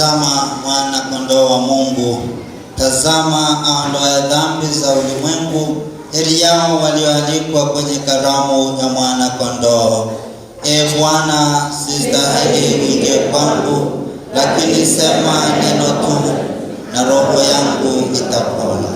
Tazama mwana kondoo wa Mungu, tazama aondoaye dhambi za ulimwengu. Heri yao walioalikwa kwenye karamu ya mwana kondoo. E Bwana, sistahili uingie kwangu, lakini sema neno tu na roho yangu itapona.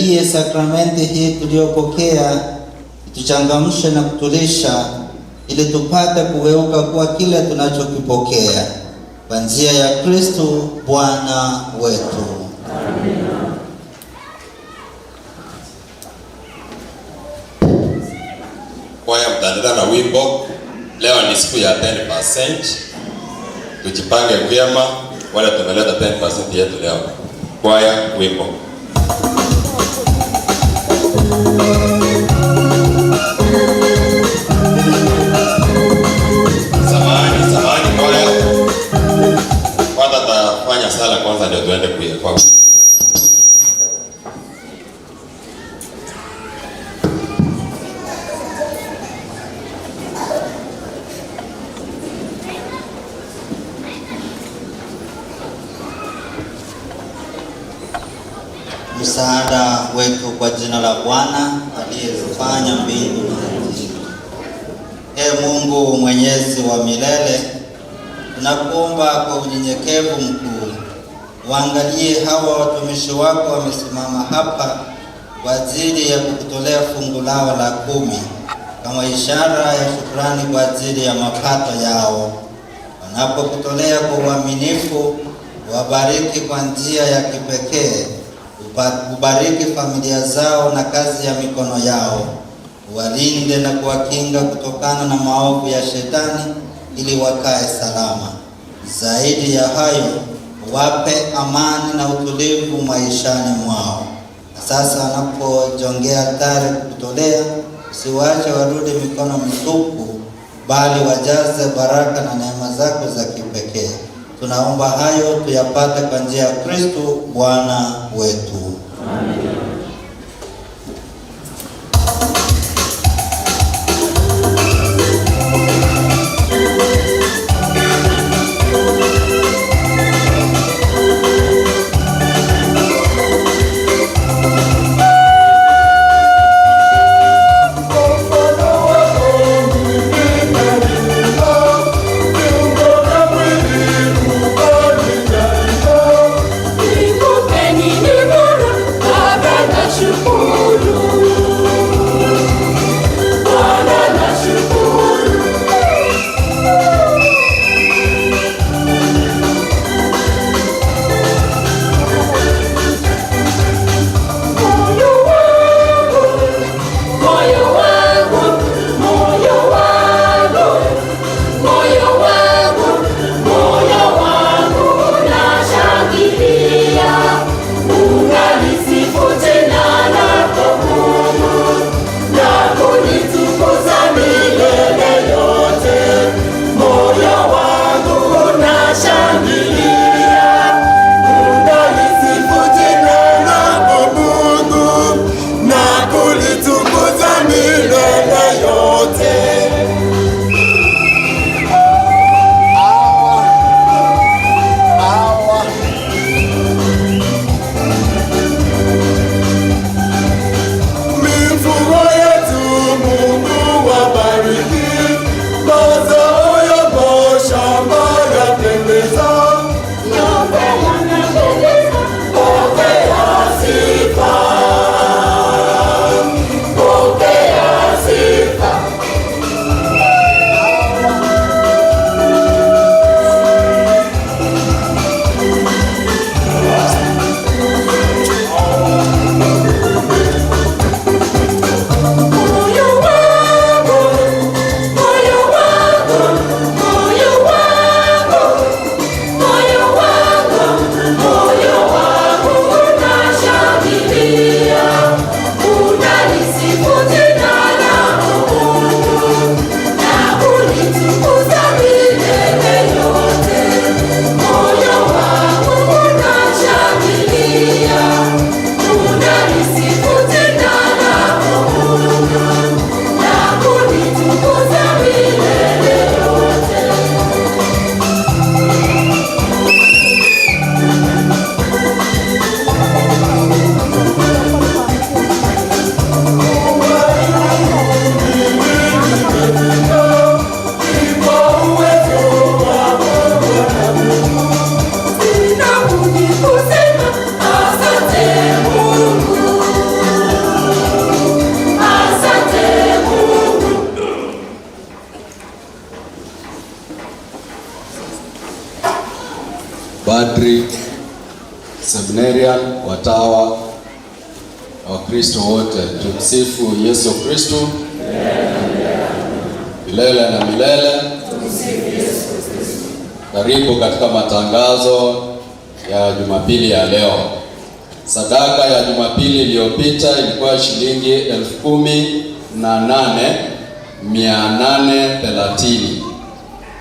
Ujalie sakramenti hii tuliyopokea ituchangamshe na kutulisha, ili tupate kugeuka kuwa kile tunachokipokea kwa njia ya Kristo Bwana wetu. Kwaya mtaendelea na wimbo. Leo ni siku ya 10%. Tujipange vyema, wale tumeleta 10% yetu leo. Kwaya wimbo. Samahani, samahani kwaya. Kwanza tafanya sala kwanza ndio tuende kwa. Msaada wetu kwa jina la Bwana aliyezifanya mbingu na nchi. Ee Mungu mwenyezi wa milele, tunakuomba kwa unyenyekevu mkuu, waangalie hawa watumishi wako wamesimama hapa kwa ajili ya kukutolea fungu lao la 10 kama ishara ya shukrani kwa ajili ya mapato yao. Wanapokutolea kwa uaminifu, wabariki kwa njia ya kipekee. Ubariki familia zao na kazi ya mikono yao. Walinde na kuwakinga kutokana na maovu ya shetani ili wakae salama. Zaidi ya hayo, wape amani na utulivu maishani mwao. Na sasa wanapojongea altare kukutolea, usiwaache warudi mikono mitupu, bali wajaze baraka na neema zako za kipekee. Tunaomba hayo tuyapate kwa njia ya Kristo Bwana wetu. Amen. Nikupeni ni baraka. Seminarian, watawa na Wakristo wote, tumsifu Yesu Kristo milele na milele. Karibu katika matangazo ya Jumapili ya leo. Sadaka ya Jumapili iliyopita ilikuwa shilingi 18,830,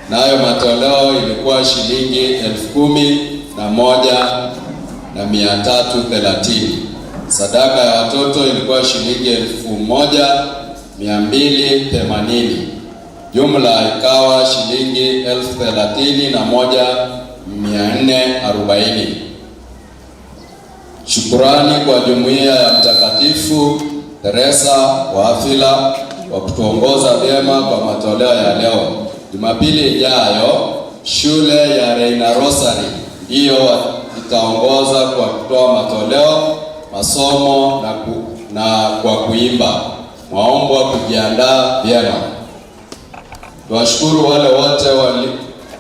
nayo matoleo ilikuwa shilingi 11,330. Sadaka ya watoto ilikuwa shilingi 1,280. Jumla ikawa shilingi 31,440. Shukurani kwa jumuiya ya Mtakatifu Teresa wa Avila kwa kutuongoza vyema kwa matoleo ya leo. Jumapili ijayo shule ya Reina Rosary ndiyo itaongoza kwa kutoa matoleo, masomo na kwa kuimba. Mwaombwa kujiandaa vyema. Tuwashukuru wale wote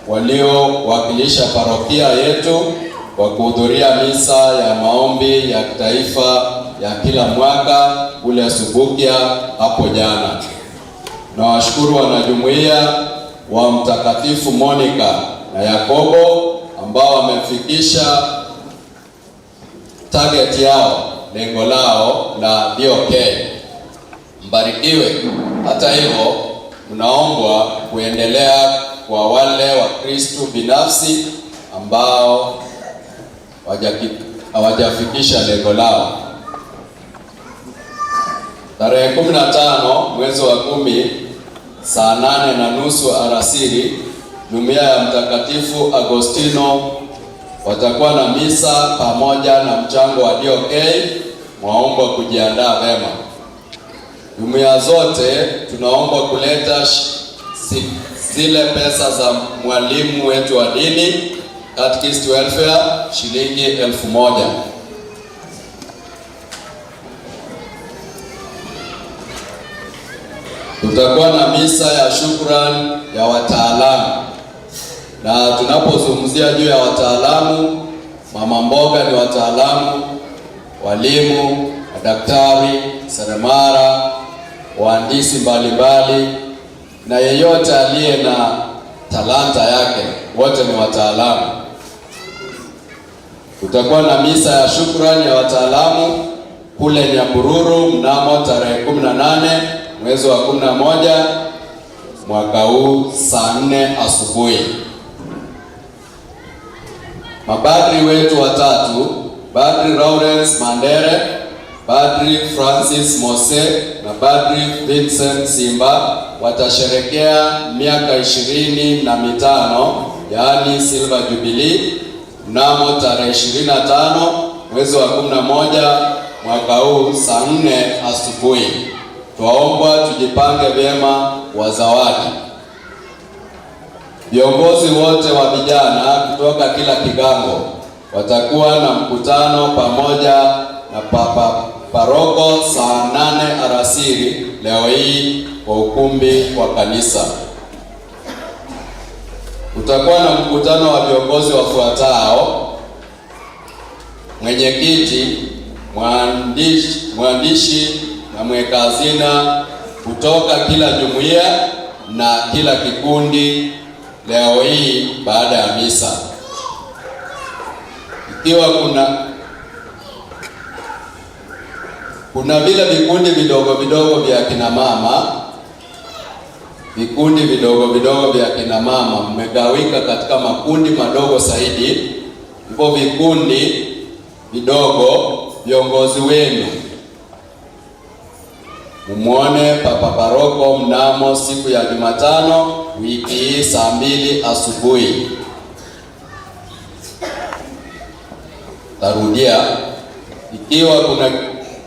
waliowakilisha parokia yetu kwa kuhudhuria misa ya maombi ya kitaifa ya kila mwaka kule Subukia hapo jana. Nawashukuru wanajumuiya wa Mtakatifu Monica na Yakobo ambao wamefikisha target yao, lengo lao la DOK. Mbarikiwe. Hata hivyo, mnaombwa kuendelea kwa wale wa Kristo binafsi ambao hawajafikisha lengo lao. Tarehe 15 mwezi wa 10 saa 8:30 alasiri, jumuiya ya Mtakatifu Agostino watakuwa na misa pamoja na mchango wa DOK. Mwaombwa kujiandaa vema. Jumuiya zote tunaomba kuleta zile pesa za mwalimu wetu wa dini Catechist Welfare shilingi 1,000. Tutakuwa na misa ya shukrani ya wataalamu, na tunapozungumzia juu ya wataalamu, mama mboga ni wataalamu, walimu, madaktari, seremara, wahandisi mbalimbali na yeyote aliye na talanta yake, wote ni wataalamu. Kutakuwa na misa ya shukrani ya wataalamu kule Nyahururu mnamo tarehe 18 mwezi wa 11 mwaka huu saa 4 asubuhi. Mapadri wetu watatu, Padri Lawrence Mandere, Padri Francis Mose na Padri Vincent Simba watasherekea miaka 25, yaani Silver Jubilee, mnamo tarehe 25 mwezi wa 11 mwaka huu saa 4 asubuhi. Twaombwa tujipange vyema wa zawadi. Viongozi wote wa vijana kutoka kila kigango watakuwa na mkutano pamoja na Papa Paroko saa 8 alasiri leo hii kwa ukumbi wa kanisa. Kutakuwa na mkutano wa viongozi wafuatao: mwenyekiti, mwandishi na mweka hazina kutoka kila jumuiya na kila kikundi leo hii baada ya misa. Ikiwa kuna vile vikundi vidogo vidogo vya kina mama, vikundi vidogo vidogo vya kina mama mmegawika katika makundi madogo zaidi. Hivyo vikundi vidogo, viongozi wenu mumuone Papa Paroko mnamo siku ya Jumatano wiki hii saa 2 asubuhi. Tarudia, ikiwa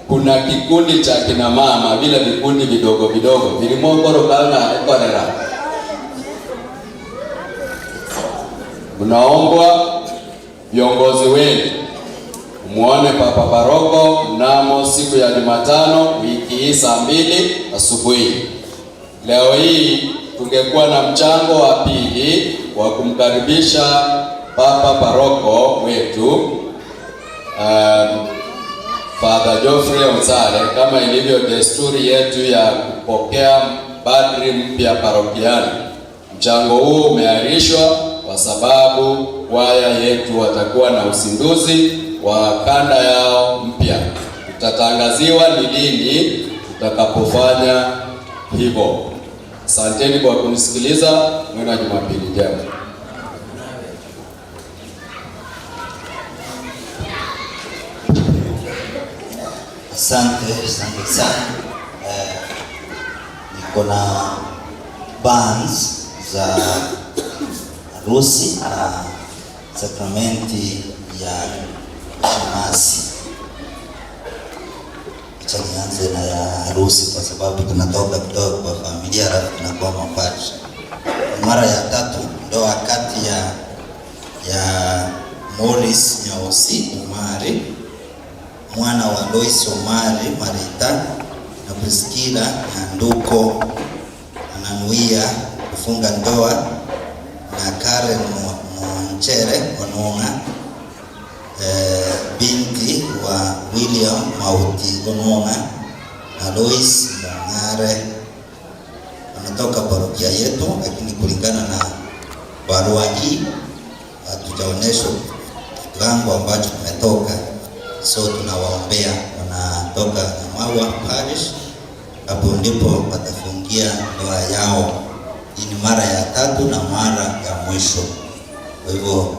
kuna kikundi cha kina mama, vile vikundi vidogo vidogo vilimogorokana ekorera, mnaombwa viongozi wenu muone Papa Paroko mnamo siku ya Jumatano wiki hii saa 2 asubuhi. Leo hii tungekuwa na mchango wa pili wa kumkaribisha Papa Paroko wetu, Father Geoffrey Onsare, kama ilivyo desturi yetu ya kupokea padri mpya parokiani, mchango huu umeahirishwa kwa sababu kwaya yetu watakuwa na uzinduzi wa kanda yao mpya. Tutatangaziwa ni lini tutakapofanya hivyo. Asanteni kwa kunisikiliza. Mwe na Jumapili njema. Asante, asante sana. Niko na banns za harusi na sakramenti ya shemasi. Acha nianze na ya harusi kwa sababu tunatoka kidogo kwa familia alafu tunakuwa mapadri. Mara ya tatu ndoa kati ya Morris Nyaosi Omari, mwana wa Lois Omari Marita na Priskila Nyanduko, ananuia kufunga ndoa na Karen Monchere Ononga, binti wa William Mauti Ononga na Lois Mong'are. Wanatoka parokia yetu, lakini kulingana na barua hii hatujaonyeshwa kiwango ambacho tumetoka, so tunawaombea. Wanatoka Nyamaua Parish, hapo ndipo watafungia ndoa yao. Hii ni mara ya tatu na mara ya mwisho. Kwa hivyo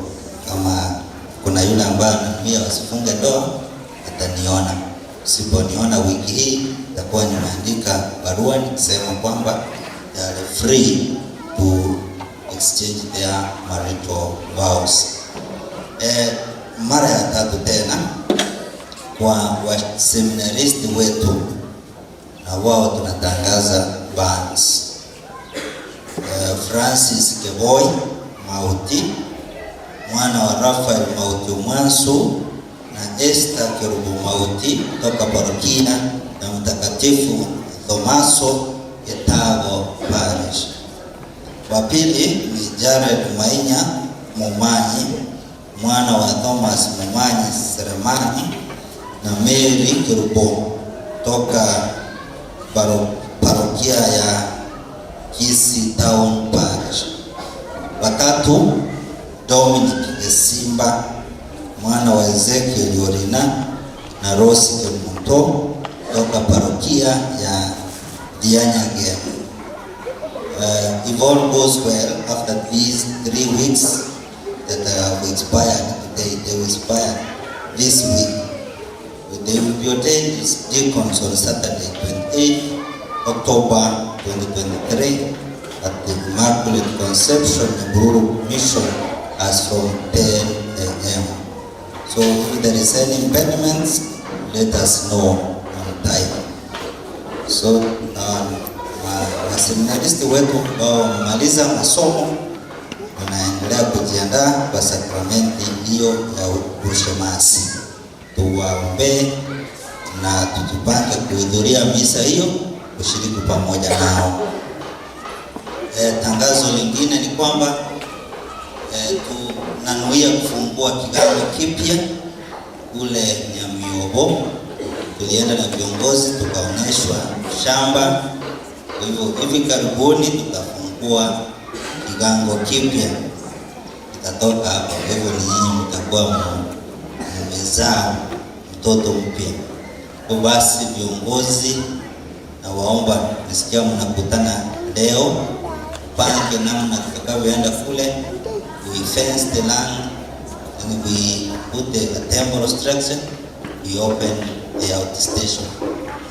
kama kuna yule ambaye ananuia wasifunge ndoa, ataniona. Usiponiona wiki hii, nitakuwa nimeandika barua nikisema kwamba they are free to exchange their marital vows. Mara ya tatu tena kwa waseminaristi wetu, na wao tunatangaza banns. Francis Keboy Mauti, mwana wa Rafael Mauti Mwansu na Esther Kerubo Mauti kutoka parokia ya Mtakatifu Thomaso Etago Parish. Wa pili ni Jared Mainya Momanyi, mwana wa Thomas Momanyi Seremani na Mary Kerubo kutoka parokia ya Kisii Town Parish. Watatu, Dominic Gesimba, mwana wa Ezekiel Orina na Rose Kemunto kutoka parokia ya Dianyagem. If all goes well, after these 3 weeks that have expired, they will expire this week. They will be ordained as deacons on Saturday, 28th October 2023 at the Immaculate Conception Bururu Mission as from 10 a.m. So if there is any impediments, let us know on time. So waseminaristi wetu ambao wamemaliza masomo wanaendelea kujiandaa kwa sakramenti hiyo ya ushemasi. Tuwaombee na tujipange kuhudhuria misa hiyo, kushiriki pamoja nao. Tangazo lingine ni kwamba tunanuia kufungua kigango kipya kule Nyamiobo. Tulienda na viongozi tukaonyeshwa shamba. Kwa hivyo hivi karibuni tutafungua kigango kipya, kitatoka hapa. Kwa hivyo ni nyinyi mtakuwa mmezaa mtoto mpya. Kwa basi viongozi na waomba, nisikia mnakutana leo, pange namna tutakavyoenda kule. We fence the land and we put a temporal structure, we open the outstation.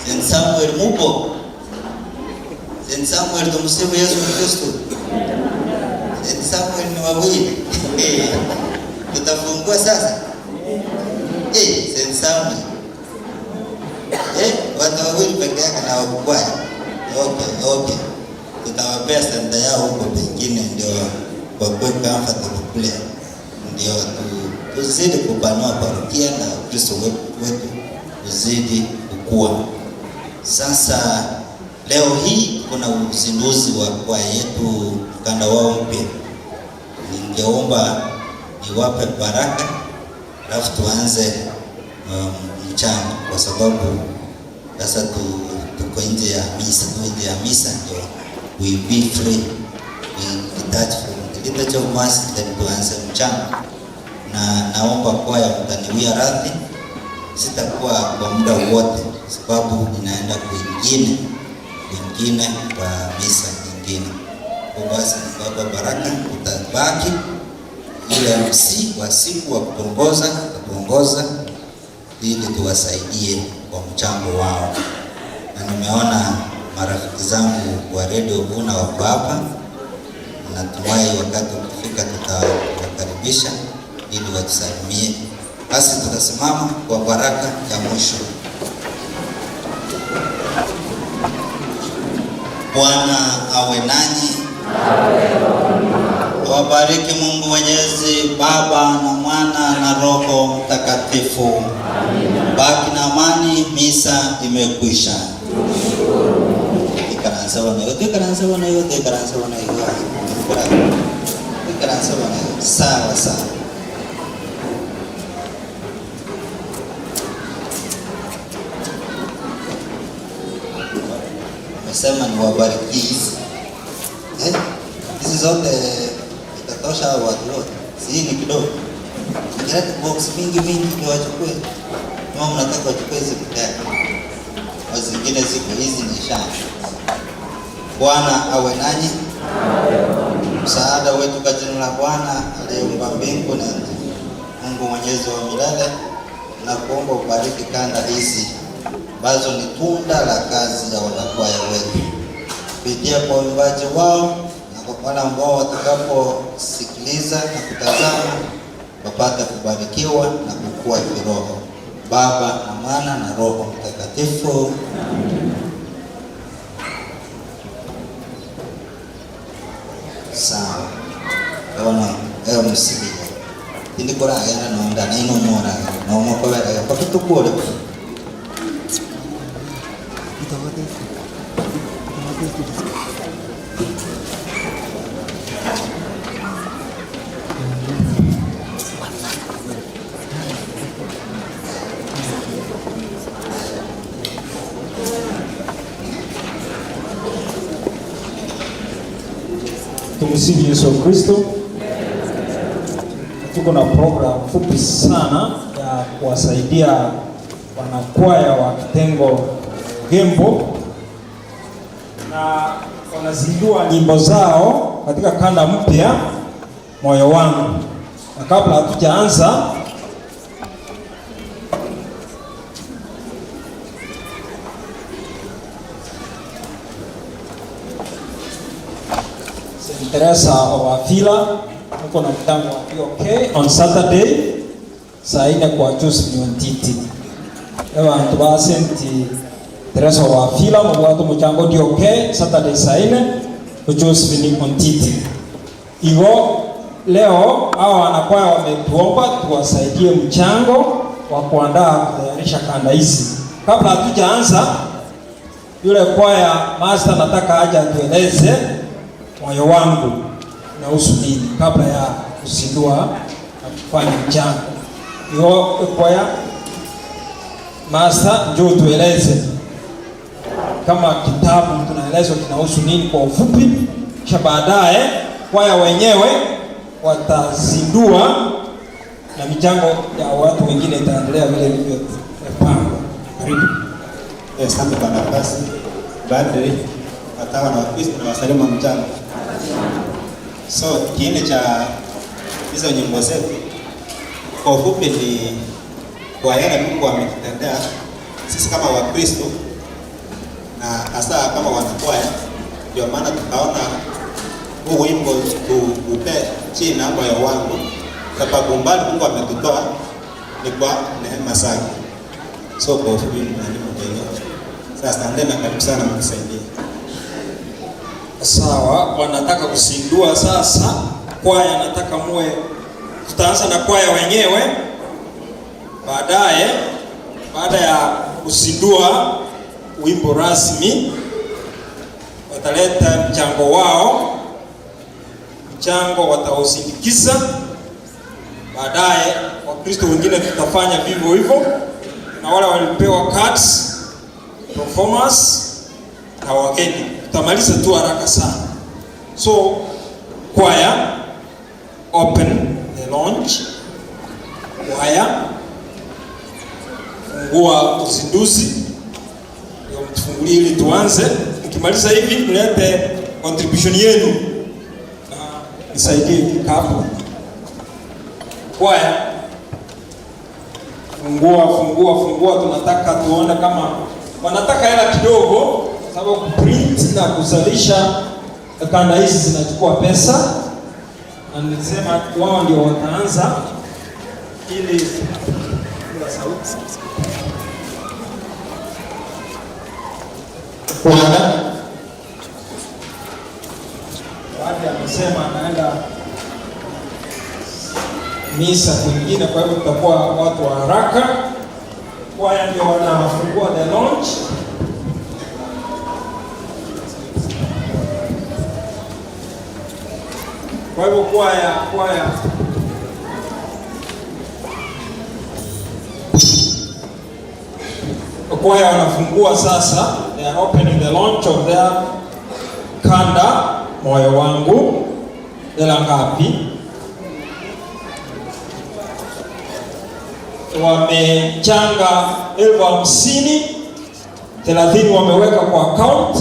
Saint Samuel mupo? Saint Samuel, tumsifu Yesu Kristo. Saint Samuel ni wawili. Tutafungua sasa. Saint Samuel. Watu wawili peke yake na wakukwaya. Okay, okay. Tutawapea sanda yao huko pengine ndio wakuwe comfortable kule. Ndio tuzidi kupanua parokia na Kristo wetu uzidi kukua. Sasa leo hii kuna uzinduzi wa kwaya yetu mkanda wao mpya. Ningeomba niwape baraka alafu tuanze Mchango kwa sababu sasa tuko nje ya misa, tuko nje ya misa ndio we be free, we detach from the liturgy of mass, then tuanze mchango. Na naomba kwaya mtaniwia radhi, sitakuwa kwa muda wote sababu ninaenda kwingine kwingine kwa misa nyingine. Kwa basi Baba Baraka utabaki yule MC wa siku wa kutongoza, kuongoza ili tuwasaidie kwa mchango wao. Na nimeona marafiki zangu wa Radio Buna wako hapa, natumai wakati ukifika tutawakaribisha ili watusalimie. Basi tutasimama kwa baraka ya mwisho. Bwana awe nanyi. Awabariki Mungu Mwenyezi, Baba na Mwana na Roho Mtakatifu. Baki na amani, misa imekwisha. Ikaransa wana yote, ikaransa wana yote, ikaransa wana yote. Ikaransa wana yote. Sawa sawa. Amesema ni wabariki hizi. Hizi zote itatosha watu wote. Si ni kidogo. Mkileta box mingi mingi ndio wachukue. Kama mnataka wachukue hizi peke yake. Au zingine ziko hizi ni shamba. Bwana awe nanyi. Msaada wetu kwa jina la Bwana aliyeumba mbingu na nchi. Mungu Mwenyezi wa milele, nakuomba ubariki kanda hizi ambazo ni tunda la kazi ya wanakwaya wetu. Kupitia kwa uimbaji wao na kwa wale ambao watakaposikiliza na kutazama wapate kubarikiwa na kukua kiroho. Baba na Mwana na Roho Mtakatifu. Sawa. Ona, eyo musibi. Tindi koragenda nonda na ino mora no mokobera ko tutukure. Tumsifu Yesu Kristo. Tuko na program fupi sana ya kuwasaidia wanakwaya wa kitengo Gembo, na wanazindua nyimbo zao katika kanda mpya Moyo Wangu. Na kabla hatujaanza, Saint Teresa of Avila muko na mchango wa POK on Saturday saa 4 kwa Joseph Ontiti. Abantu ba Saint Teresa of Avila mubwate mchango DOK Saturday saa 4 kwa Joseph Ontiti. Igo leo hawa wanakwaya wametuomba tuwasaidie mchango wa kuandaa kutayarisha kanda hizi. Kabla hatujaanza, yule kwaya master nataka aje atueleze Moyo Wangu unahusu nini kabla ya kuzindua na kufanya mchango. Hiyo kwaya master, njoo tueleze kama kitabu tunaelezwa kinahusu nini kwa ufupi, kisha baadaye kwaya wenyewe watazindua na michango ya watu wengine itaendelea vile ilivyopangwa. Karibu. Asante kwa nafasi. Padre, watawa na Wakristo na wasalimu wa mchango. So kiini cha hizo nyimbo zetu kwa ufupi ni kwa yale Mungu ametutendea sisi kama Wakristo na hasa kama wanakwaya. Ndio maana tukaona huu wimbo tuupe jina Moyo Wangu, sababu mbali Mungu ametutoa ni kwa neema zake. So kwa ufupi mwalimu ndio. Sasa asante na karibu sana mtusaidie. Sawa, wanataka kuzindua sasa kwaya, nataka muwe, tutaanza na kwaya wenyewe baadaye. Baada ya kuzindua wimbo rasmi, wataleta mchango wao, mchango watausindikiza. Baadaye Wakristo wengine tutafanya vivyo hivyo. Kuna wale walipewa cards, performers na wageni. Tutamaliza tu haraka sana. So choir, open the launch. Choir, fungua uzinduzi, ndio mtufungulie ili tuanze. Mkimaliza hivi mlete contribution yenu na nisaidie kikapu. Choir, fungua, fungua, fungua. Tunataka tuone kama wanataka hela kidogo, sababu kuprint na kuzalisha kanda hizi zinachukua pesa, na nilisema wao ndio wataanza ili bila sauti. Bwana Baadhi amesema anaenda misa kwingine, kwa hivyo tutakuwa watu wa haraka. Kwaya ndio wanafungua the launch. Kwa hivyo kwaya wanafungua sasa. They are opening the launch of their kanda Moyo Wangu. Hela ngapi? Wamechanga 50,000, 30 wameweka kwa account,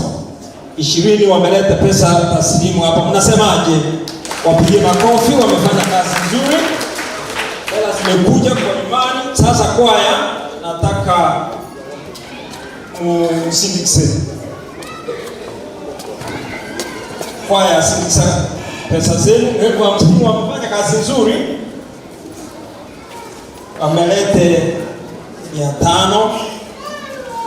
20 wameleta pesa taslimu hapa. Mnasemaje? Wapigie makofi, wamefanya kazi nzuri. Hela zimekuja kwa imani. Sasa kwaya, nataka msindikise. Kwaya, sindikisa pesa zenu. 50,000 wamefanya kazi nzuri. Wamelete 500,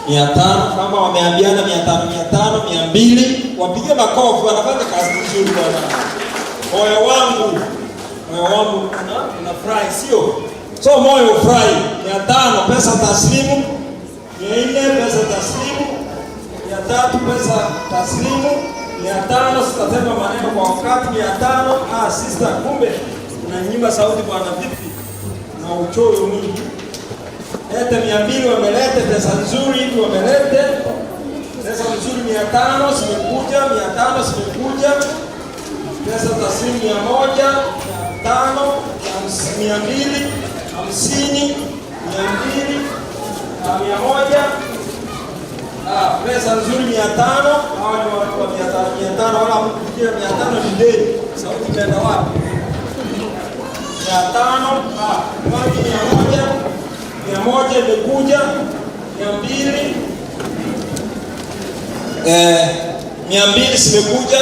500, kama wameambiana 500, 500, 200, wapige makofi, wanafanya kazi nzuri bwana. Moyo wangu, moyo wangu unafurahi, sio? So moyo ufurahi. 500 pesa taslimu, 400 pesa taslimu, 300 pesa taslimu, 500, sitasema maneno kwa wakati, 500. Sister, kumbe unanyima sauti bwana, vipi? Na uchoyo mwingi. Lete 200, wamelete pesa nzuri hivi, wamelete pesa nzuri 500 zimekuja, 500 zimekuja. Pesa taslimu 100, 500, 200, 50, 200, 100. Pesa nzuri 500. Hawa ni watu wa 500, 500, wala mkufikia 500 ni deni. Sauti imeenda wapi? 500, watu 100, 100 imekuja, 200. 200 zimekuja.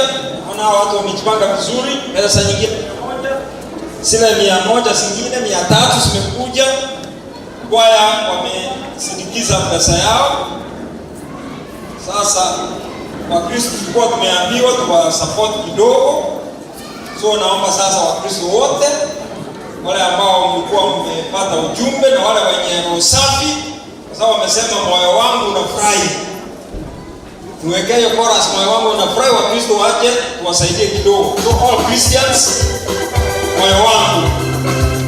Naona watu wamejipanga vizuri. Pesa nyingine 100, zile 100 zingine 300 zimekuja. Kwaya wamesindikiza pesa yao. Sasa Wakristo tulikuwa tumeambiwa tuwa support kidogo. So naomba sasa Wakristo wote wale ambao mlikuwa mmepata ujumbe na wale wenye roho safi, kwa sababu wamesema moyo wangu unafurahi. Tuwekee hiyo chorus, moyo wangu unafurahi, Wakristo waje tuwasaidie kidogo. So all Christians, moyo wangu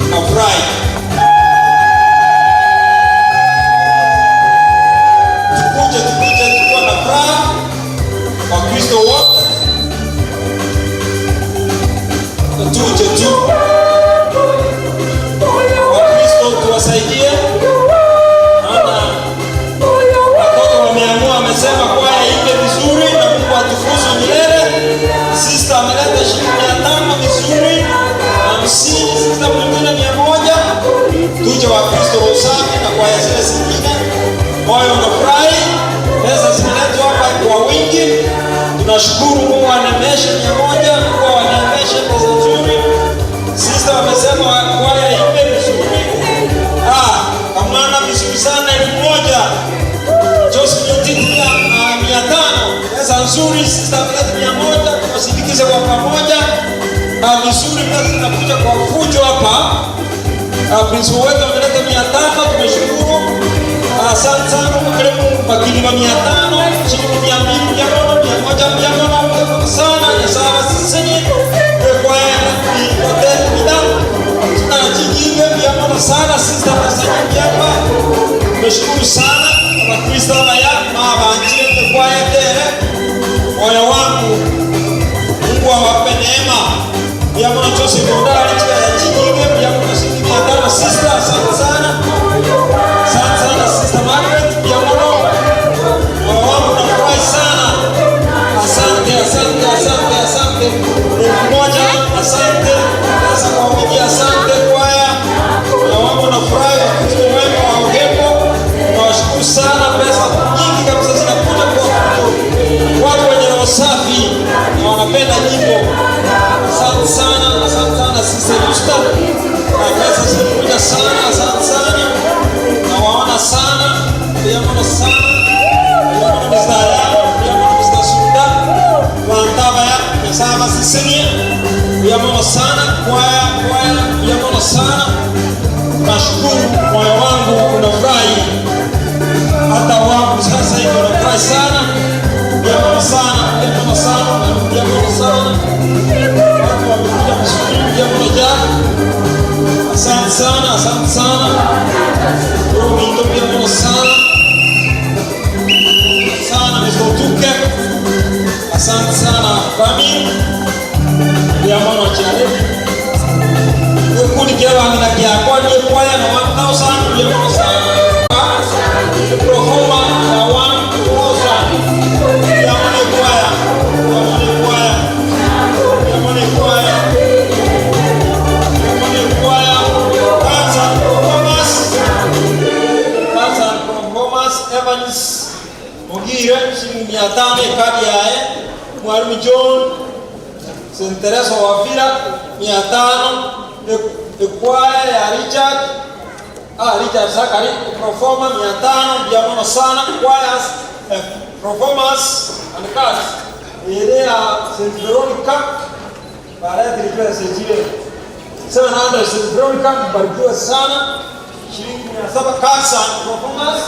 unafurahi. Tukuje, tukuje tukiwa na furaha, Wakristo wote. Tuje tu. Wakristo tuwasaidie. Naona watoto wameamua, wamesema kwaya iimbe vizuri na Mungu atukuze milele. Sister ameleta shilingi 500 vizuri, 50, sister mwingine 100. Tuje Wakristo wasafi na kwaya zile zingine. Moyo unafurahi, pesa zimeletwa hapa kwa wingi. Tunashukuru Mungu anemeshe 100, Mungu anemeshe pesa nzuri. Sister wamesema kwaya iimbe vizuri. Kamwana vizuri sana 1000. Joseph Nyotiti na 500. Pesa nzuri, sister ameleta 100, tuwasindikize kwa pamoja. Vizuri, pesa zinakuja kwa fujo hapa. Principal wetu ameleta 500, tumeshukuru. Asante sana kwa karibu makini wa 500, shilingi 200, 100, 100, 100, sana, ni sawa sisi. Kwa hotel bidhaa. Tunajikinga mia moja sana, sister pesa nyingi hapa. Tumeshukuru Mbiamono Joseph Ondara chinyinge mbiamono shilingi 500. Sister, asante sana. Asante sana Sister Margaret mbiamono. Moyo wangu unafurahi sana. Asante, asante, asante, asante. 1000, asante. Pesa kwa wingi, asante kwaya. Moyo wangu unafurahi, Wakristo wema wa Ogembo. Nawashukuru sana, pesa nyingi kabisa zinakuja kwa watu wenye roho safi na wanapenda nyimbo. Asante sana, asante sana Sister Yusta. Na pesa zinakuja sana, asante sana. Nawaona sana, mbiamono sana. Mbiamono Mr. Ayano, mbiamono Mr. Sunda. Wantaba ya Mesaba Sisinia. Mbiamono sana, kwaya, kwaya, mbiamono sana. Nashukuru, moyo wangu unafurahi. Hata wangu sasa hivi unafurahi sana. Mbiamono sana, mbiamono sana, mbiamono sana. Watu wamekuja vizuri, mbiamono jana. Asante sana, asante sana. Rominto, mbiamono sana. Sana Mr. Otuke. Asante sana Rami. Mbiamono chale. Ekundi kia bangina kia kwa ni kwaya na 1000 mbiamono sana. Proforma ya 1000. Mbiamono kwaya. Mbiamono kwaya. Mbiamono kwaya. Mbiamono kwaya. Arts and performance. Arts and performance Evans Mogire shilingi 500 kadi yae. Mwalimu John St. Teresa wa Avila 500. Ekwaya ya Richard Richard Zakari performer 500 mbiamono sana. Choirs, performers and cast ere ya St. Veronica baadaye tulikuwa sejile 700 St. Veronica mbarikiwe sana shilingi 700. Cats and performers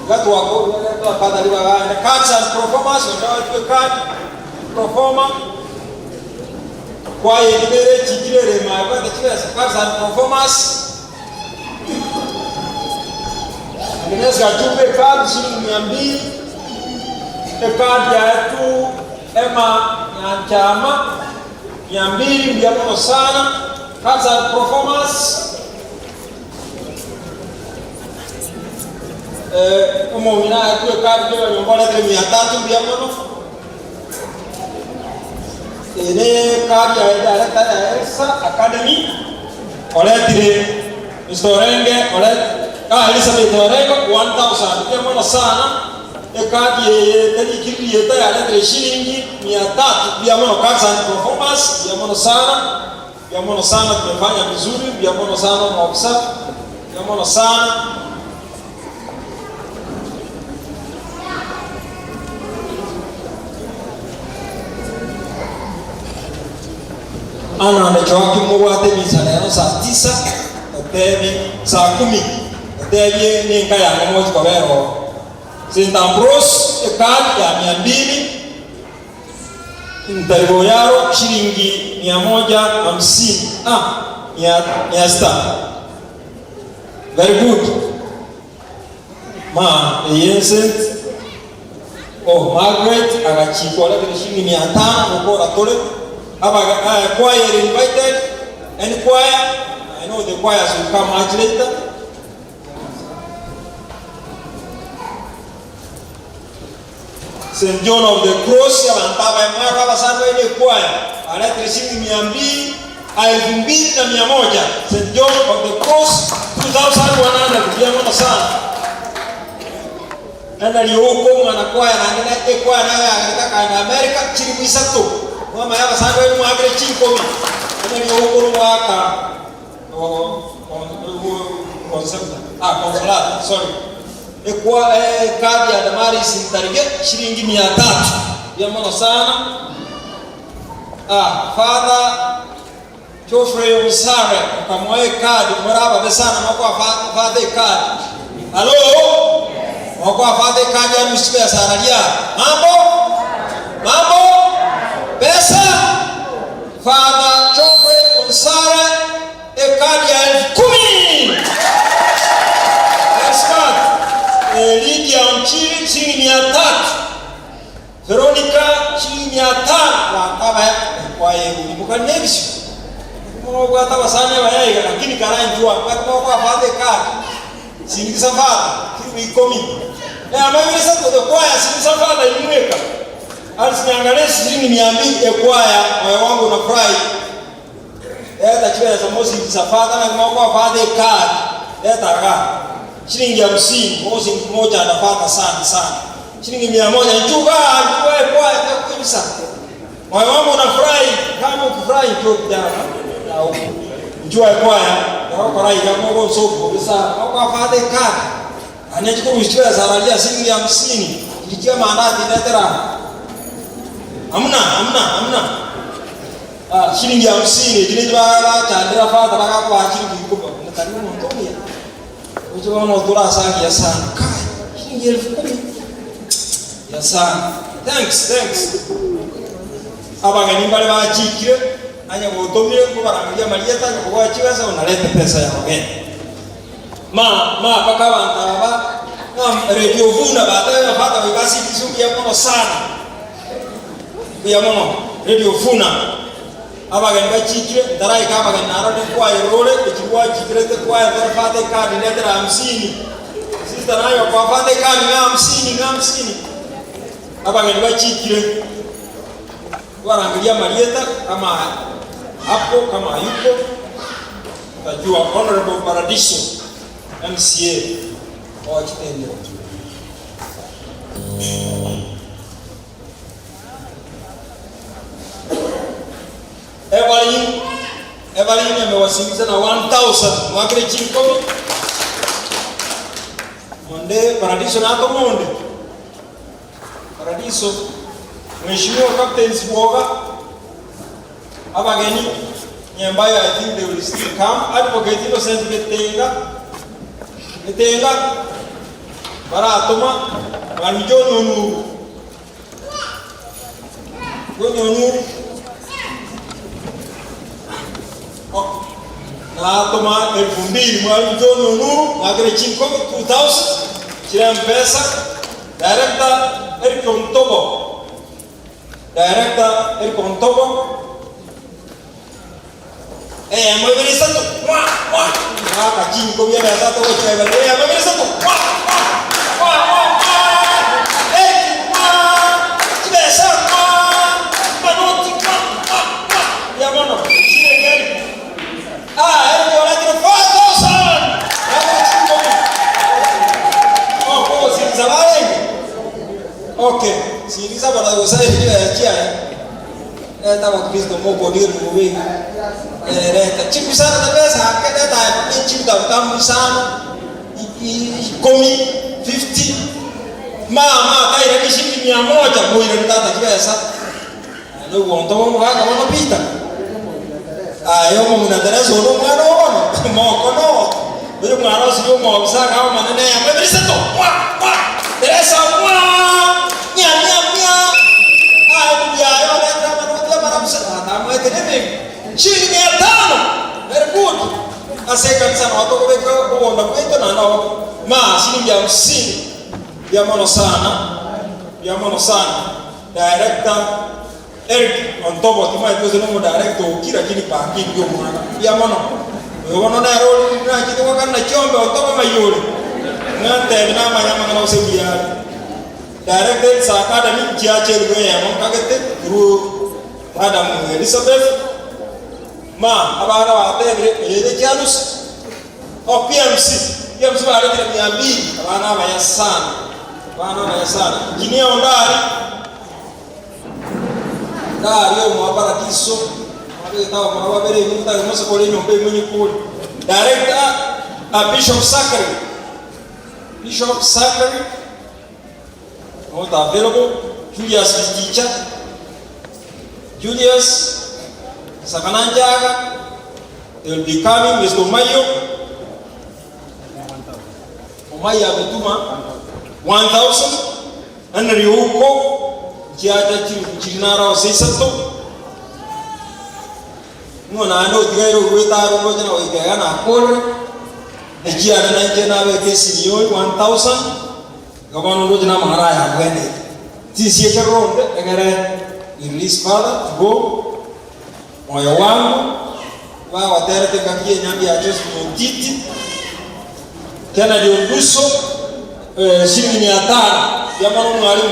gatu wako wafadhali wa Cats and performers wakawa card performer kwa yedere chijire rema kwa chile Cats and performers Agnes Gachumbe card shilingi 200. Card ya tu Emma Nyanchama 200 mbiamono sana. Cards and performance umumina atue card yo nyongole 300 mbiamono. Ene card ya director ya Elsa Academy oletire Mr. Orenge olet Elizabeth Orengo 1000 mbiamono sana. Ekadi ye yeta ya letre shilingi 300 mbiamono. Cards and performance mbiamono sana. Mbiamono sana, tumefanya vizuri mbiamono sana maofisa mbiamono sana. Ana amechoki mugwate misa leo saa 9 otebi saa 10 otebi ninka ya ngomoji kwa bero St. Ambrose ekadi ya 200 Ntariboyaro shilingi 150 600. Very good. Ma Vincent oh Margaret agachikwa lakini shilingi 500 ukora tole. Aba choir invited and choir. I know the choirs will come much later. St. John of the Cross ya bantaba ya mwaka basando ile choir. Aletre shilingi 200 2100. St. John of the Cross 2100 mbiamono sana. Nenda lioko mwana choir na ngene choir nayo ya na America chiri mwisatu. Mama ya basando ile mwaka 10. Nenda lioko mwaka o concept consolata sorry. Ekwa kadi ya Damaris Ntarige shilingi 300 mbiamono sana. Father Geoffrey Osare ukamwae kadi muraba besana makwa father kadi. Hello? Makwa father kadi ya msibe sararia. Mambo? Mambo? Pesa? Father Geoffrey Osare kadi ya 10,000. That's right. Lydia Mchiri shilingi 300. Veronica shilingi 500. Wakaba kwa Kanebisho. Mungu atabasane bayaiga lakini karanjua kwa fadhe kadi. Singisa fadha kiru ikomi. Na amabirisa kwa kwaya singisa fadha imweka. Alisiangalia shilingi 200 ekwaya moyo wangu unafurahi. Eta chiweza mosi safadha na kwa fadhe kadi. Eta ga shilingi 50 mosi mmoja anafata sana sana. Shilingi 100 njuga kwa kwaya kabisa. Moyo wangu unafurahi kama ukifurahi ndio kijana. Njua kwaya na kwa rai kama uko soko kabisa kwa fadhe kadi. Anachukua mshtua zaralia shilingi 50 ilikia maandati netera. Amna. Shilingi 50 kile baba chandira fadha baka kwa shilingi kubwa nataka mtomia. Ucho wana sangi sana. Kai shilingi 10,000. Ya sana. Thanks. Abageni bale bachikire anya gotomire ko barangia Marieta ko wachiweza unaleta pesa ya wageni. Ma paka bantaba na radio vuna baadaye bafata wikasi kisumbia mono sana. Ya mono radio vuna abageni bachikire ndarai ka abageni narode kwa irore ichirwa chikire te kwa ndara kadi letera 50. Sister nayo kwa fate kadi na 50 abageni bachikire warangilia Marieta kama hapo kama yuko utajua Honorable Paradiso MCA wa Chitende. Evelyn amewasilisha na 1000 mwakile chinkomi monde Paradiso na monde Paradiso Mheshimiwa Captain Siboga abageni nyambayo I think they will still come. Advocate Innocent Getenga baratoma banjo nonu nonu oh na toma 2000 mwanjo nonu mwakile chinkomi 2000 chira mpesa Director Eric Ontobo. Director Eric Ontobo. Muy bien, santo. ¡Mua, mua! Ah, cachinco, viene a tanto, muy bien, santo. ¡Mua, mua! ¡Mua, mua! Eric, mua! Chibesa, mua! Manoti, mua, mua, mua! Ya, bueno, sigue Eric. Ah, Eric, ahora tiene 4000. Ya, cachinco. Oh, ¿cómo se sabe? Okay, si dice para gozar de la chia, estaba Cristo moco dir mubi. Reta, chico sana da pesa, que tá nem chico da tam sana. E comi 50. Ma tá ira shilingi 100 kwa ile tata kibesa. No gonto mo ga mo pita. Ah, yo mo na teresa no mwana ono. Moko no. Yo mwana si yo mo sa ga manene ya me briseto. Wa wa. Teresa wa. Nya nya nya. Ah, ya yo na trama no te para msa. Ah, mo teneme. Shilingi 500. Very good. Ase kabisa na watu kwa kuona kwetu na nao. Ma shilingi 50. Ya mono sana. Ya mono sana. Director Eric Ontobo tima ikoze no director ukira kini pa kingi mwana. Ya mono. Yono na roli na kitu kwa kana chombe Ontobo mayuri. Ngante na manyama na usebiya. Director sa academy chiache ruwe ya mo kagete through Madam Elizabeth. Ma abana wa tebere ele janus o PMC. PMC ba ile 200 abana ba sana. Bana ba sana. Engineer Ondari. Ndari yo mo paradiso. Mabeta mo ba bere muta mo se kole nyombe munyi kuli. Director a Bishop Zachary. Bishop Zachary not available. Julius Vichicha. Julius Sakananjaga. They will be coming. Mr. Omayo. Omayo ametuma 1000. Henry Uko. Jiaja chirinara 600. Mwana ando tigairo wetaro ngoja na oigaga na kore. Ejiana na nje na weke silioni 1000. Gabano ngoja na mahara ya kwende. Tisi ekeronde egere release father to go. Moyo wangu wawaterete ngakie nyambi ya Joseph Ontiti Kennedy Onduso shilingi 500 ya mwana mwalimu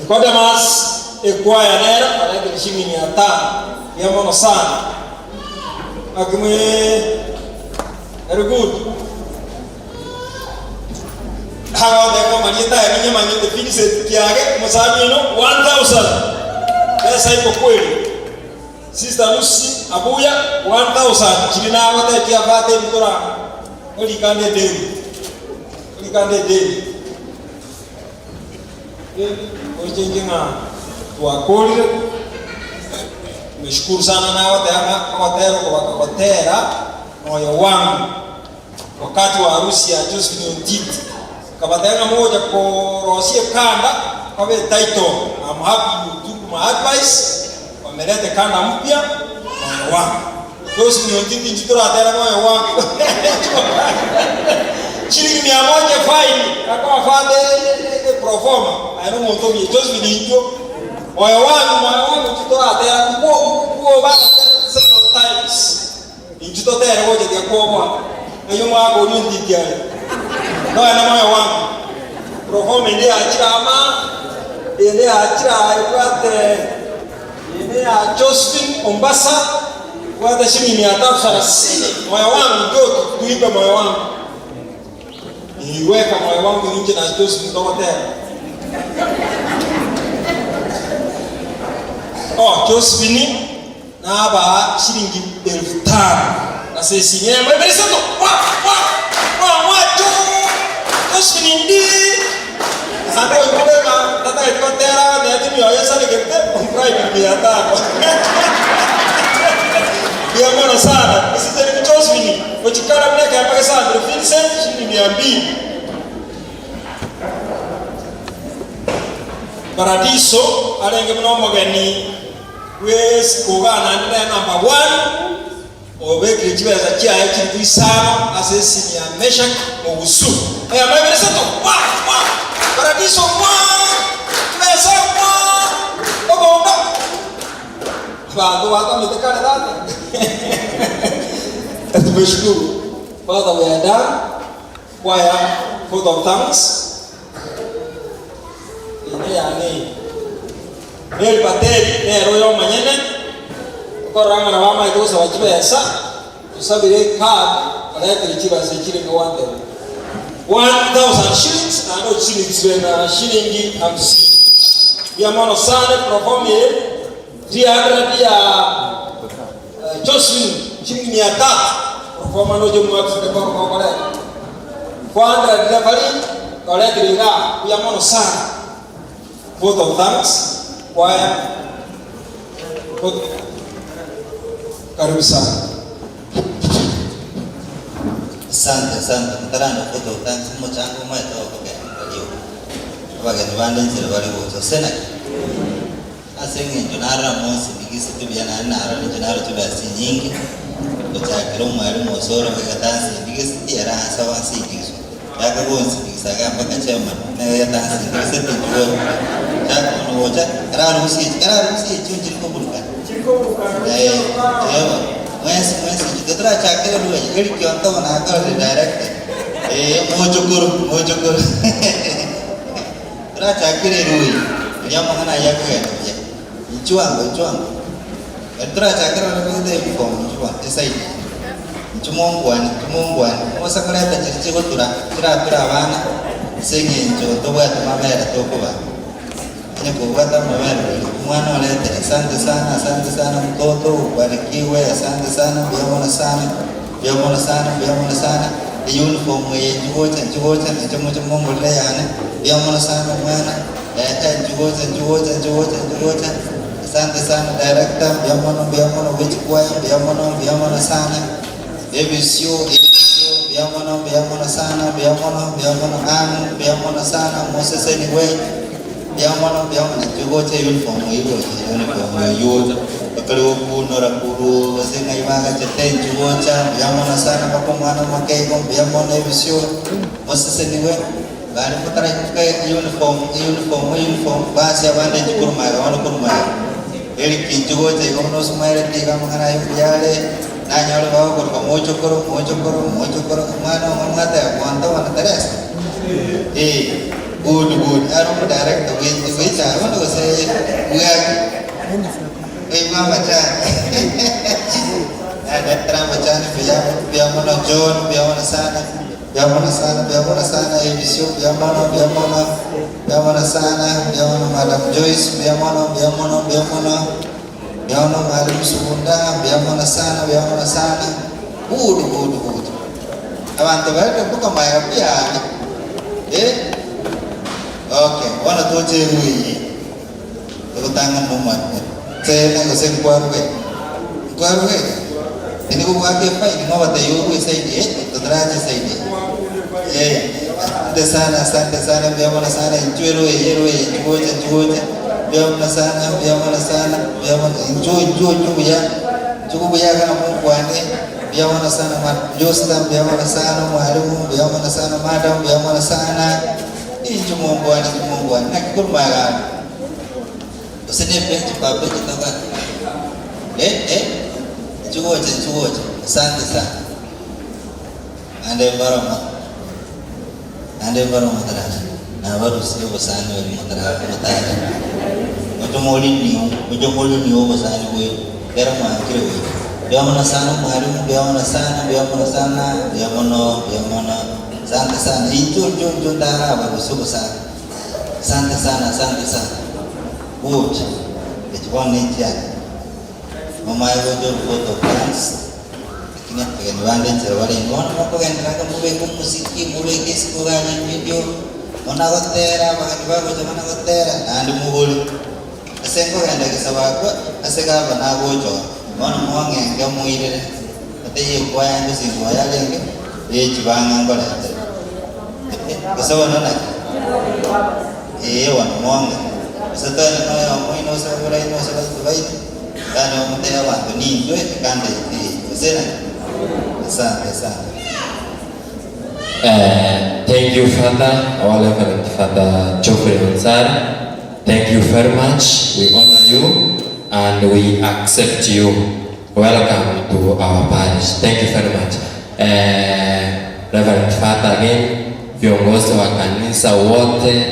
Nicodemus ekwaya nera alete shilingi 500 ya mwana sana akimwe. Very good. Hawa marieta ya minya manyete Vincent Kiage musami no 1000 pesa iko kweli. Sister Lucy Abuya 1000 chirina wate kia vate mtora olikande deni olikande deni ochenjenga twakolire. Tumeshukuru sana na wote awatero kwa wakotera moyo wangu wakati wa harusi ya Josephine Ontiti kabatenga moja korosie kanda kwa title. I'm happy you took my advice. Wamelete kanda mpya moyo wangu Josephine Ontiti njitora tera moyo wangu shilingi 100 fine akawa fade proforma ayo muntu mi Josephine injo moyo wangu njitora tera kuo ba several times injito tera goje dia kuo ayo mwako uri ale no ana moyo wangu proforma ndi achirama ndi achira ikwate ndi a Josephine Mombasa kwata shilingi 330 moyo wangu ndio tuimbe moyo wangu niweka moyo wangu nje na Josephine Ndogotera. Oh Josephine na ba shilingi 5000 na sisi yeye mbele soto wa wa wa wa Josephine ndi asante kwa tata ikotera na timu ya yesa ni kete comprai 500 ya mwana sana sisi ni Josephine ochikala mneka mpaka sana Vincent shilingi 200 Paradiso alenge mno mugeni wes kugana ndine number 1 obekire chibeza chiaye chiri isano asesi ya Meshak ogusu eh mabere sato wa wa Paradiso wa mesa wa obonga bandu wata mitekane data. Tumeshukuru Father, we are done. Choir, vote of thanks. Ine yani Mary Pateli ne royo manyene koranga na mama itosa wachibesa tusabire card alete chibasa chile ngwande 1000 shillings na no shillings na shilingi 50 ya mono sana perform 300 ya Josephine shilingi 300 perform no jomu akisika kwa kwa 400 delivery kolete linga ya mono sana. Vote of thanks. Choir. Karibu sana. Asante asante mtarano vote of thanks mchango mweto kwa hiyo abageni bande nzira bali bozo sena asenge nara monsi bigisi tubyana nara nara tubasi nyingi kuchakira mwalimu osoro bagatansi bigisi tiara sawa singizo yakagonzi bigisaga mpaka chema na yatansi bigisi tuyo chako kararo usi chunjiri ko buruka eh eh mwesi mwesi chikatra chakira ruwe eri kyonto na ka direct eh mojokoro mojokoro ra chakira ruwe ya mangana yakwe ya ichuango ichuango etra chakira ruwe de form chuan esai chumongwani chumongwani osakaleta chiri tura tura tura bana sengenjo tobwata mabera tokuba kubata mabera mwana olete asante sana mtoto ubarikiwe asante sana byamona sana byamona sana byamona sana uniform ye njugocha njugocha mongolera yane byamona sana mwana njugocha njugocha njugocha njugocha asante sana director byamona byamona wichikwaya byamona byamona sana ebisio byamona byamona sana byamona byamona anu byamona sana Moses anyway byamona byamona njugocha uniform ibo uniform yo bakali kunora kuru basenga ibaga chete njugocha byamona sana bako mwana makego byamona ebisio Moses anyway bali mutara uniform uniform uniform basi abande njukuruma wana kuruma Eric Kinjugocha igo nosumere tiga mang'ana yale nanyore bagokoroka mochokoro mochokoro mochokoro omwana omwate akwanta wana Teresa. Good good. Aro mo director wecha ono gose bwaki. Mama chani. Director machani pia mono John pia mono sana. Pia mono sana pia mono sana Elisio pia mono pia mono pia mono sana pia mono Madam Joyce pia mono pia mono pia mono pia mono Madam Sunda pia mono sana pia mono sana. Good good good. Abantu bari kuka maya pia. Okay, wana toche ruyi. Tukutanga mumat. Tena gose nkwarwe. Nkwarwe. Ini kubwake fine no batayoru saidi tutraje saidi. Asante sana, asante sana byamona sana inchwero yero inchwoje inchwoje. Byamona sana, byamona sana, byamona incho incho incho ya. Chuku ya kana Mungu ane. Byamona sana Josta, byamona sana mwalimu, byamona sana madam, byamona sana. Incho Mungu ane, Mungu ane. Nakikurumagana. Usine bench pa bench toka. Chuoje chuoje. Asante sana. Ande baroma. Ande baroma tara. Na baru sio basani wali tara mutara. Ojo moli ni basani we. Kera maakire we. Byamona sana mwalimu, byamona sana, byamona sana, byamona, byamona. Asante sana. Incho incho incho tara baru sio basani. Asante sana, asante sana. Good. Echibona nchi. Mama yangu ndio photo dance. Lakini akageni bande nchero bali ngona mukogenda mubeke muziki mubeke sikuganya video ona gotera bagani bago jamana gotera nandi mugoli asengo genda gisabakwa asegaba nagocho bona mwangenge muirere ateye kwaya ndusingo yalenge echibanga ngolete gisabona naki wana mwanga satani no moino sabura ino sabura kana mteya wantu ni kanda iti. Asante asante. Thank you, Father, our Reverend Father Geoffrey Onsari. Thank you very much. We honor you and we accept you. Welcome to our parish. Thank you very much. Reverend Father again, viongozi wa kanisa wote,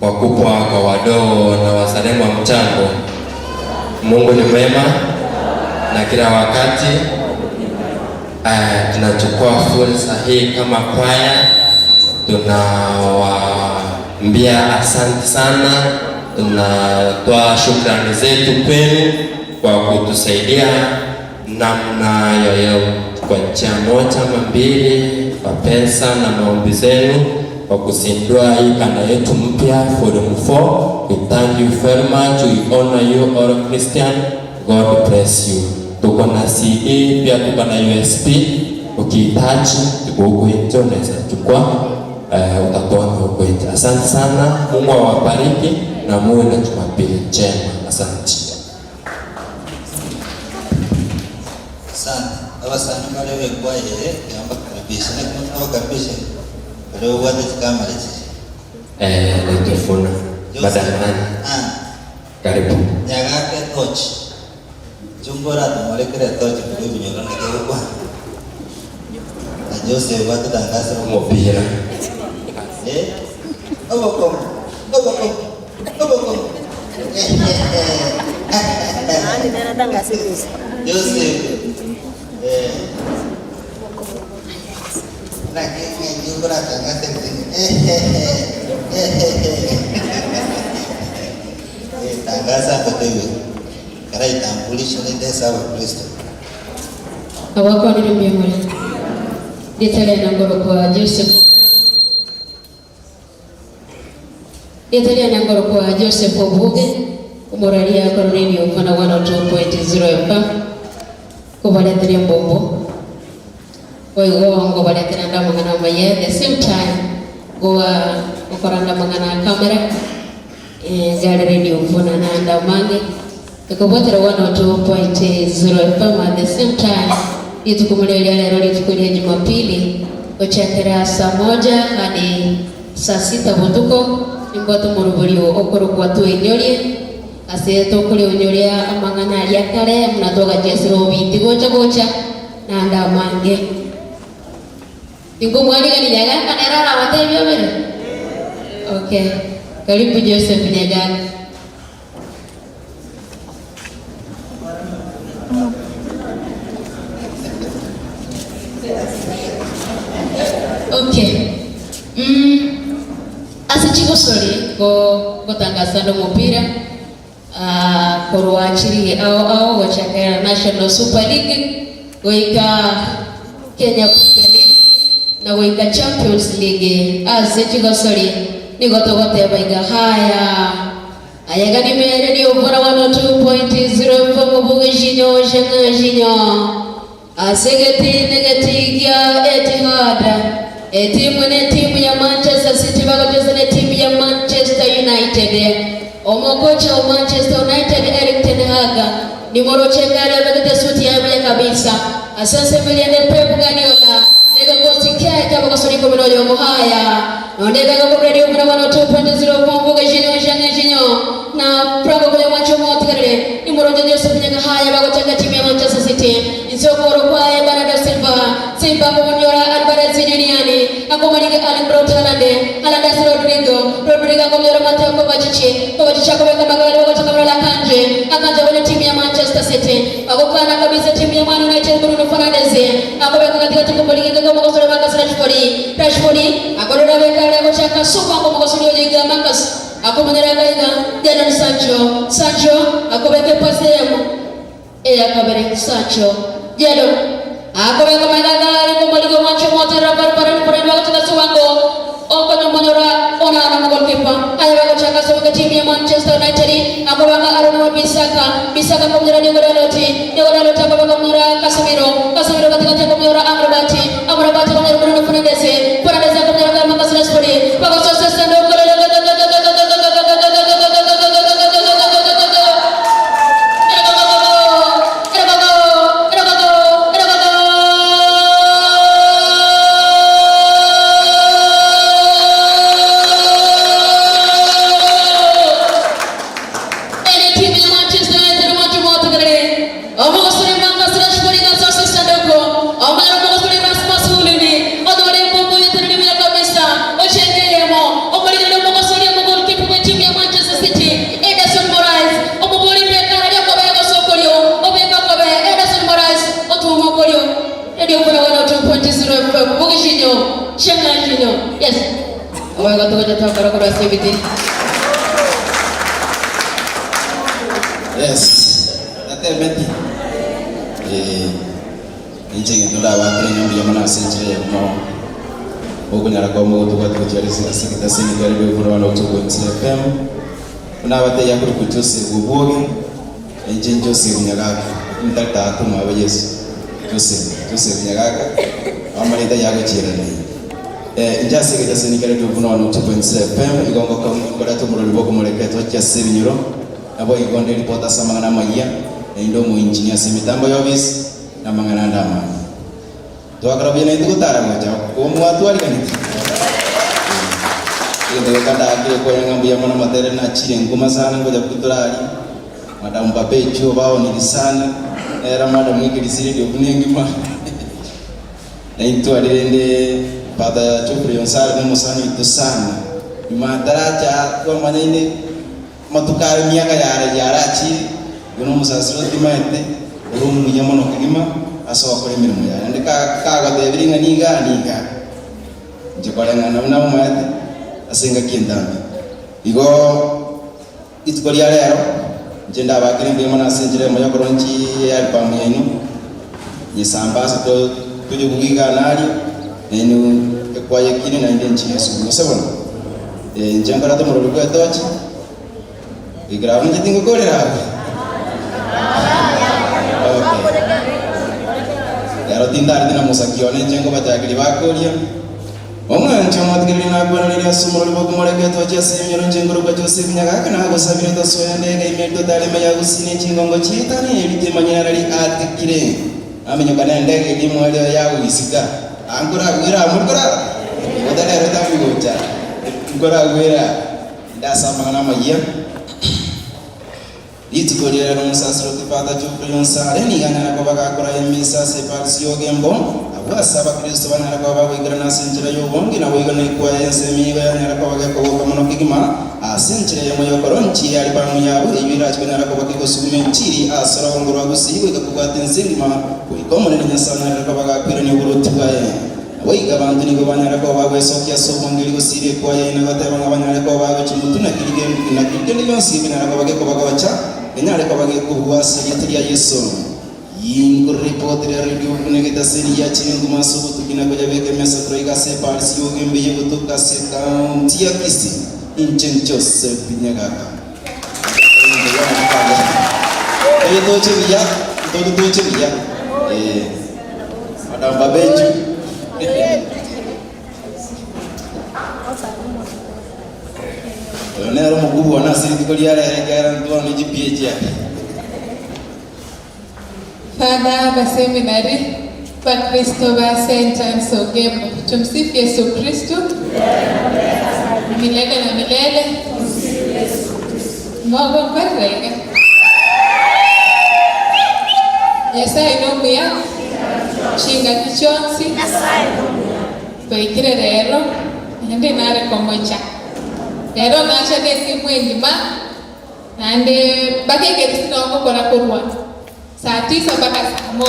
wakubwa kwa wadogo na wasalimu wa mchango. Mungu ni mwema na kila wakati. Tunachukua fursa hii kama kwaya, tunawaambia asante sana, tunatoa shukrani zetu kwenu kwa kutusaidia namna yoyote, kwa njia moja ama mbili, kwa pesa na maombi zenu, kwa kuzindua hii kanda yetu mpya Forum 4. We thank you very much. We honor you all Christian. God bless you. Tuko na CD pia tuko na USB. Ukihitaji tuko huko nje, unaweza chukua, utatoa huko nje. Asante sana. Mungu awabariki na muwe na Jumapili njema. Asante. Asante. Abasani bale bekwaye yamba karibisha na kuma karibisha. Leo wate kamera hizi. Naitwa Madam Nani. Karibu. Nyagake torch. Jumbora tumolekere torch kule binyoro na kwa. Na Joseph watu tangaza mpira. Oboko. Oboko. Oboko. Joseph. Na kenge jumbora tangaza tangaza kotewe. Kara itambulisho ni sawa Kristo. Awako ni mbinguni. Ditale na ngoro kwa Joseph. Ditale na ngoro kwa Joseph Obuge. Umoralia Cornelio mfano 102.0 FM. Kubaletera mbombo. Oigo ngo baletera ndamangana maye the same time goa okoranda mangana kamera gari radio mfuna na ndamange. Ikobotera 102.0 FM at the same time. Itukumulele lero litukulia Jumapili ochakera saa 1 hadi saa 6 butuko imboto murubulio okorokwa tuenyolie Ase tokore unyoria amang'ana aria kare muna togachiesera obiti gocha gocha nanda mange. Ingomwarigani Nyagaka nera arabatebia obere. Okay. Karibu Joseph Nyagaka. Okay. Ase chigosori go gotangazando mupira korwachiri ao ao gochakera National Super League goika Kenya Premier League na goika Champions League. Ase chigosori nigo togoteba iga haya ayaga ni mere ni ubora 102.0 FM bugishinyo shangashinyo asegeti negeti ya Etihad. Timu ne timu ya Manchester City bagocheza ne timu ya Manchester United. Omokocha wa Manchester United Erik ten Hag ni morochengare abegete suti ya kabisa. Asante miliane Pep Guardiola nega kosi kya kama kosori komino yo muhaya. Nondega ko radio kuna 102.0 pombo gishinyo shangashinyo na progo kule mwacho motikarere ni moroje Joseph Nyaga haya bagochanga timu ya Manchester City. Insokoro kwa Bernardo Silva Silva kumonyora Alvarez Juniani akomalika Erling Braut Haaland Haaland Rodrigo Rodrigo akomnyora Mateo Kovacic Kovacic akobeka magari bagochanga mrola Kanje Akanje kwenye timu ya Manchester City akokana kabisa timu ya Man United Bruno Fernandes akobeka katika timu kumulika kama kosore Marcus Rashford Rashford akorora beka agochanga supa kwa kosore Liga Marcus akomenyera gaiga Jadon Sancho Sancho akobeka pasi yemo eya kabere Sancho Jadon akobeka magagari kumulika mwacho motera barabara para bagochanga suwango okonya Onana goalkeeper aya bagochanga suwango timu ya Manchester United akobanga Aaron Bisaka Bisaka kumnyora Diogo Dalot Diogo Dalot akobanga kumnyora Casemiro Casemiro katikati kumnyora Amrabat Amrabat kumnyora Bruno Fernandes Fernandes akomnyora Marcus Rashford bagochanga sando. Yes. Yes. Natemeti. Inche ngitunda wakire nyambi yamana senchire no. Okunyara kwa mutu kwa tuchari asigita sini karibu kuna wana utuko FM. Kuna wate yakuru kuchose guboge. Inche Joseph Nyagaka. Mtata atuma wa Yesu. Joseph Nyagaka. Amalita yako chirani. Injasi kita sini kare tu puno anu tu pense pem igongo kora tu muroli boko muleke to cha sebinyoro nabo igonde ripota sama na maya indo mu engineer semitambo yobis na mangana ndama to akrabia itu tara macha ko mu atu ari kan itu kata akire ko yang ngambi mana materi na chire ngoma sana ngoja kuturari madam Mbappe bao ni sana era madam ikilisiri ndio kunengima na itu alirende pada Chufri Yonsari musani itu sana mataracha kwa manene matukari miaka yara yarachi yuno musasiro timaete urumu yamono kigima aso akore mirimo ya ndika kaga debiringa niga niga nje na na maete asenga kindambi igo itukori lero nje ndabakire mbima nasenjire moyo koronchi album yenu nyisamba to tuje kugiga nali nenu ekwaye kini na inde nchi Yesu musebona njangara to murori kwa tochi igrabu nje tingo kolera. Okay. Lero tindari tina musakione njengo batakiri bakoria omwancho mwatigiri nakwana lya sumuro bokumoleke tochi asimyoro njengo rwa Joseph Nyagaka na gosabire tosoya ndege imeto dalema ya gusine chingongo chitani elitemanyana rali atikire amenyoka na ndege limwele ya wisika angura gwira murkura odale reta migocha ngora gwira ndasama na magia. Litukolera omusasiro tifata ky'okuyonsale niganyana ko bagakora emisa separisi yogembo abwasa abakristo banyara ko bagwigana nasenjira y'obongi na wigana ikwa ensemiga yanyara ko bagakoboka muno kigima asenjira yomoyo koronchi ali pamu yabo ibira kibanyara ko bakikosume nchiri asorongorwa gusigwe kakugwata ensengima kuikomone nyasana ko bagakwira ni uburuti bwaye wiga abantu nigo banyara ko bagwesokia sobongeri gusire kwa ina gateba banyara ko bagwe chimutuna kirige na kirige yonsi banyara ko bageko bagabacha enyare ko bageko buwase ya Yesu yinguripotire radio kunegeta seri ya chingu masubu tukina ko jabeke mesa troiga se parsi yogembe yegutuka se kaunti ya Kisii Inchen Joseph Nyagaka. Toche biya. Madam Babeju. Onero mugubu wana siri koliara gara ntua ni GPH yake. Father ba seminary ba Kristo ba St. Anne's Ogembo. Tumsifu Yesu Kristo. Milele na milele. Mungu mbariki. Nyasaye nomuya shinga kichonsi twikire rero ndi nare komocha rero nacha nesimu engima nande bakeke sinongokora kurwa saa 9 mpaka saa 1.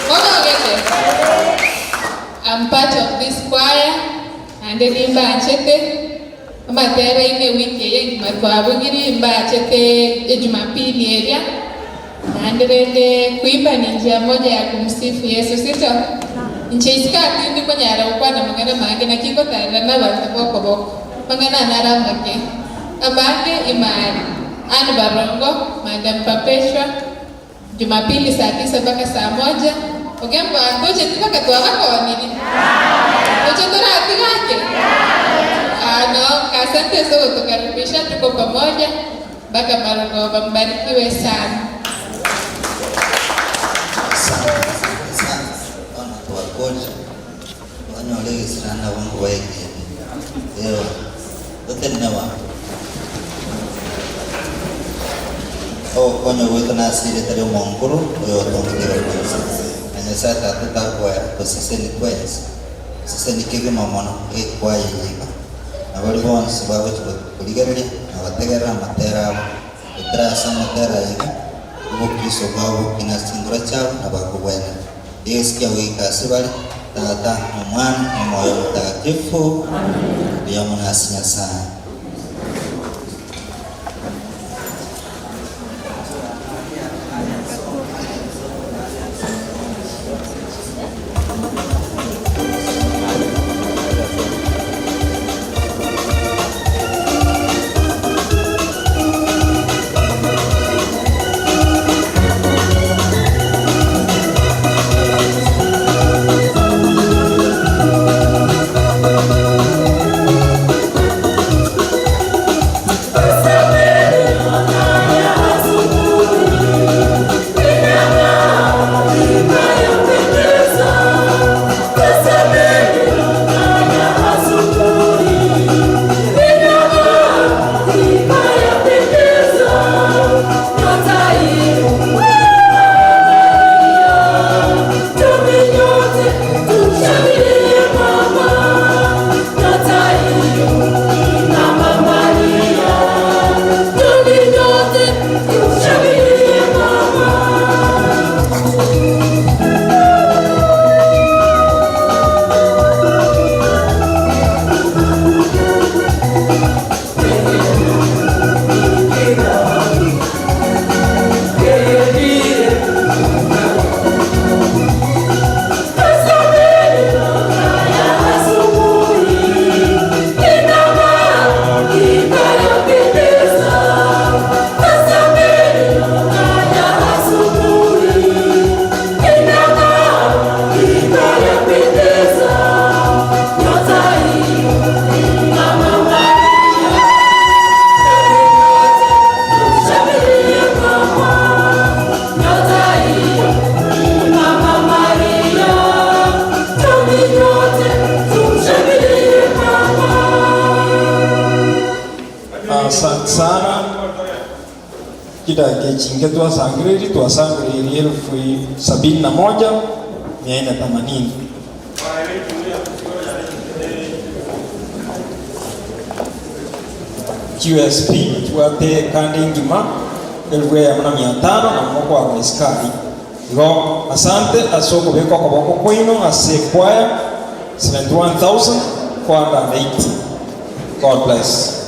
Ogete I'm part of this choir and nimba achete amatere ine wiki yengima twabugiri mba achete Jumapili area. Nanderende kuimba ni njia moja ya kumsifu Yesu sito. Ncheisika tindi konyara ukwana mangana mange na kiko tarana na bantu boko boko. Mangana naramake. Abange imari. Anu Barongo, Madam Perpetua. Jumapili saa 9 mpaka saa 1. Ogembo antoche mpaka tuwabako nini? Toche toratigake. Ah no, asante sana kutukaribisha, tuko pamoja mpaka Barongo, mbarikiwe sana. Konyo wetu nasire tari monguru oyo tongire kwanza anyasa tatu takwa kusiseni kwezi siseni kigima mono ekwa yiga abali bonse bawe kuligerere abategera matera utrasa matera yiga ubukristo bwabo kinasingura cyabo nabakubwena Yesu wika sibali Tata na Mwana na Moyo Mtakatifu. Amen. Munasinya sana. Asante sana. Kida kechinge twasangiriri twasangiriri 71,480. QSP tuate kandi ngima 1,500 na moko wa iskari. Igo asante asoko beko koboko kwino ase kwaya 71,480. God bless.